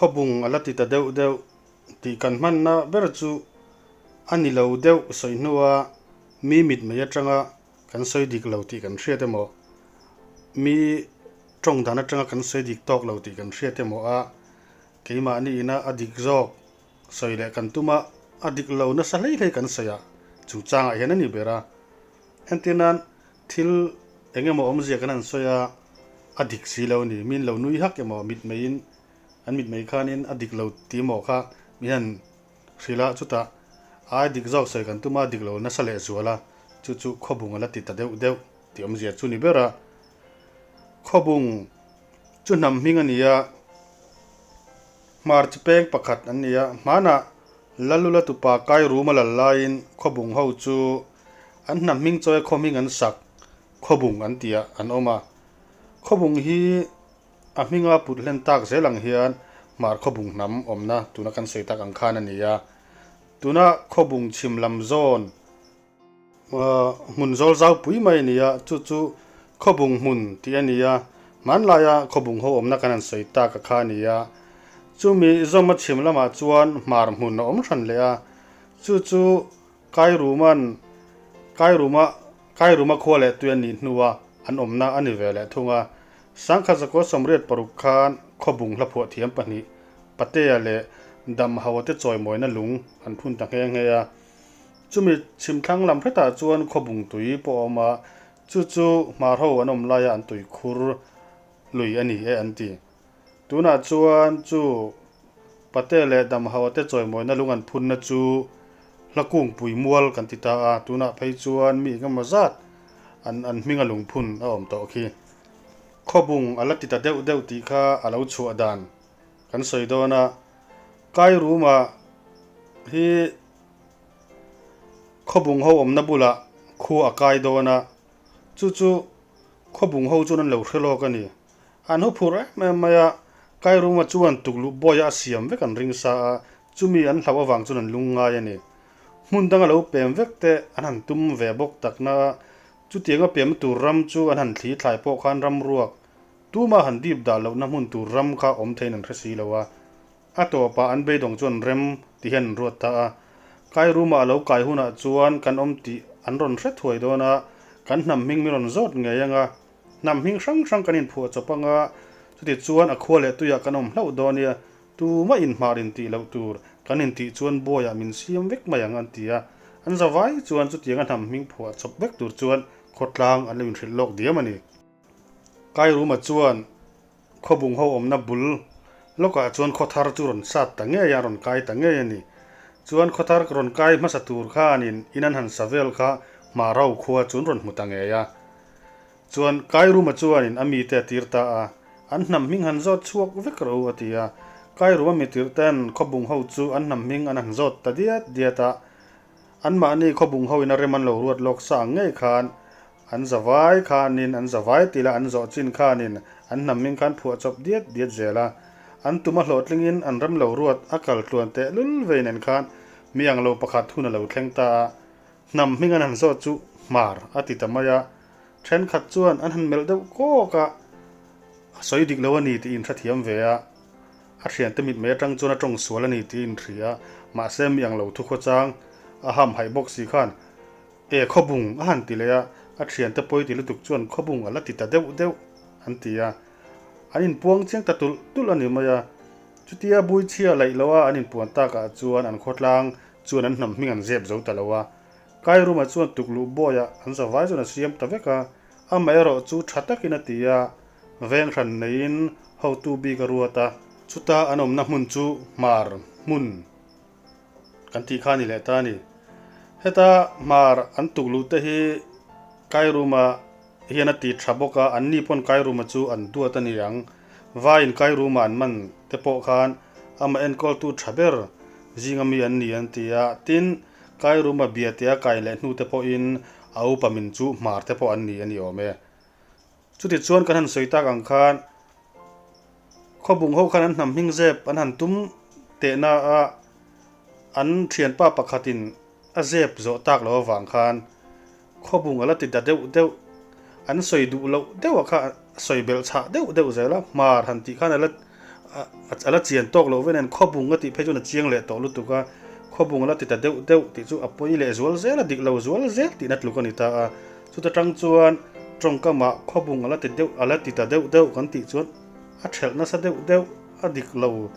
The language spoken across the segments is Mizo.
Khawbung a la ti ta deuh deuh tih kan hmanna ber chu a ni lo deuh sawi hnua mi mit mai atanga kan sawi dik lo tih kan hriat emaw, mi tawng dan atanga kan sawi dik tawk lo tih kan hriat emaw a keimahni ina a dik zawk sawi leh kan tum a, a dik lo nasa hlei hlei kan sawi a chungchangah hian a ni ber a. Entir nan thil eng emaw awmzia kan han sawi a, a dik si lo a ni. Min lo nui hak emaw mitmeiin an mitmei khanin a dik lo ti emaw kha min han hrilh a, chutah ai dik zawk sawi kan tum a, dik lo nasa leh zual a, chu chu khawbung a la ti ta deuh deuh tih awmzia chu ni ber a. Khawbung chu hnam hming a ni a, hmar chi peng pakhat an ni a, hmanah Lalula tupa kai rum a lal laiin khawbung ho chu an hnam hming chawi a khaw hming an sak khawbung an tih ah an awm a. Khawbung hi a hminga put hlen tak zel ang hian hmar khawbung hnam awmna tuna kan sawi tak ang khan a ni a. Tuna khawbung chhim lam zawn hmun zawl zau pui mai a ni a, chu chu khawbung hmun tih a ni a. Hmanlaia khawbung ho awmna kan han sawi tak a kha a ni a. Chumi zawma chhim lamah chuan hmar hmun a awm hran leh a, chu chu Kairuman Kairuma Kairuma khua leh tui a nih hnua an awmna a ni ve leh thung a. Sangkhat zakua 86 khan Khawbung hlaphuah thiam pahnih Patea leh Damhaua te chawimawina lung an phun ta nghe nghe a. Chumi chhimthlang lam hretah chuan Khawbung tui pawh a awm a, chu chu Hmarho an awm laia an tui khur lui a ni e an ti. Tunah chuan chu Pate leh Damhaua te chawimawina lung an phunna chu Hlakungpui mual kan ti ta a, tunah phei chuan mi engemaw zat an an hminga lungphun a awm tawh khi. Khawbung a la ti ta deuh deuh tih kha a lo chhuah dan kan sawi dawn a, Kairuma hi Khawbung ho awmna bulah khua a kai dawn a, chu chu Khawbung ho chuan an lo hre lawk a ni. An hu phur em em mai a, Kairuma chuan tukluh bawia a siam vek an ring sa a, chumi an hlauh avang chuan an lung ngai a ni. Hmun danga lo pem vek te an han tum ve bawk takna a, chutianga pem tur ram chu an han thli thlai pawh khan ram ruak tuma han dip dah lohna hmun tur ram kha awm theiin an hre si lo a. A tawpah an beidawng chuan rem ti hian an ruat ta a. Kairuma a lo kai hunah chuan kan awm tih an rawn hre thuai dawn a, kan hnam hming min rawn zawt ngei anga, Hnam hming hrang hrang kan inphuah chawp anga, chuti chuan a khua leh tuiah kan awm hlauh dawn nia, tumah inhmar intih loh tur kan intih chuan buaiah min siam vek mai ang an ti a. An zavai chuan chutianga hnam hming phuah chawp vek tur chuan khawtlang an lo inhrilh lawk diam a ni. Kairuma chuan khawbung ho awmna bul lawkah chuan khawthar chu rawn sat ta ngei a, rawn kai ta ngei a ni. Chuan khawthar rawn kai hmasa tur khanin in an han sa vel kha Hmarau khua chu an rawn hmu ta ngei a. Chuan Kairuma chuanin a mite a tir ta a, An hnam hming han zawt chhuak vek ro a ti a. Kairuma mi tirhten khawbung ho chu an hnam hming an han zawt ta diat diat a. Anmahni khawbung ho in a rem an lo ruat lawk sa ang ngei khan an zavai khanin an zavai tila an zawh chin khanin an hnam hming khan phuah chawp diat diat zel a. An tum a hlawhtlingin an rem lo ruat a kal tluan teh lul vei nen khan mi ang lo pakhat hun a lo thleng ta a. Hnam hming an han zawt chu Hmar a ti ta mai a. Thenkhat chuan an han melh deuh kawk a, a sawi dik lo a ni tih inhrethiam ve a, a thiante mitmei atang chuan a tawng sual a ni tih inhria a, mahse mi ang lo thu khawchang a hamhaih bawk si khan e khawbung a han ti leh a, a thiante pawi ti lutuk chuan khawbung a la ti ta deuh deuh an ti a, an inpuang chiang ta tulh tulh a ni mai a, chutia buichhia laih loha an inpuan takah chuan an khawtlang chuan an hnam hming an zep zo ta lo a. Kairuma chuan tukluh bawiah an zavai chuan a siam ta vek a, amaherawh chu tha takin a ti a, veng hran neiin hotu bik a ruat a. Chuta an awmna hmun chu hmar hmun kan tih kha a ni leh ta a ni. Heta hmar an tukluh te hi Kairuma hian a ti tha bawk a, anni pawn Kairuma chu an duat a ni ang. Vaiin Kairuma an man te pawh khan amah enkawltu tha ber zinga mi an ni an ti a, tin, Kairuma bia tia kai leh hnu te pawhin a upa min chu hmar te pawh an ni a ni awm e. Chuti chuan kan han sawi tak ang khan khawbung ho khan an hnam hming zep an han tum tehna a an thianpa pakhatin a zep zawh tak loh avang khan khawbung a la ti da deuh deuh an sawi duh loh deuh a kha sawi belh chhah deuh deuh zel a hmar han tih khan a la. a la chian tawk loh ve nen Khawbung a tih phei chuan a chiang leh tawh lutuk a, Khawbung a la ti ta deuh deuh tih chu a pawi leh zual zel a, dik lo zual zel tihna tluk a ni ta a. Chuta tang chuan tawngkamah Khawbung a la ti deuh a la ti ta deuh deuh kan tih chuan a thelh nasa deuh deuh a dik lo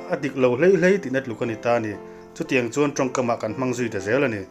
a dik lo hlei hlei tihna tluk a ni ta a ni. Chutiang chuan tawngkamah kan hmang zui ta zel a ni.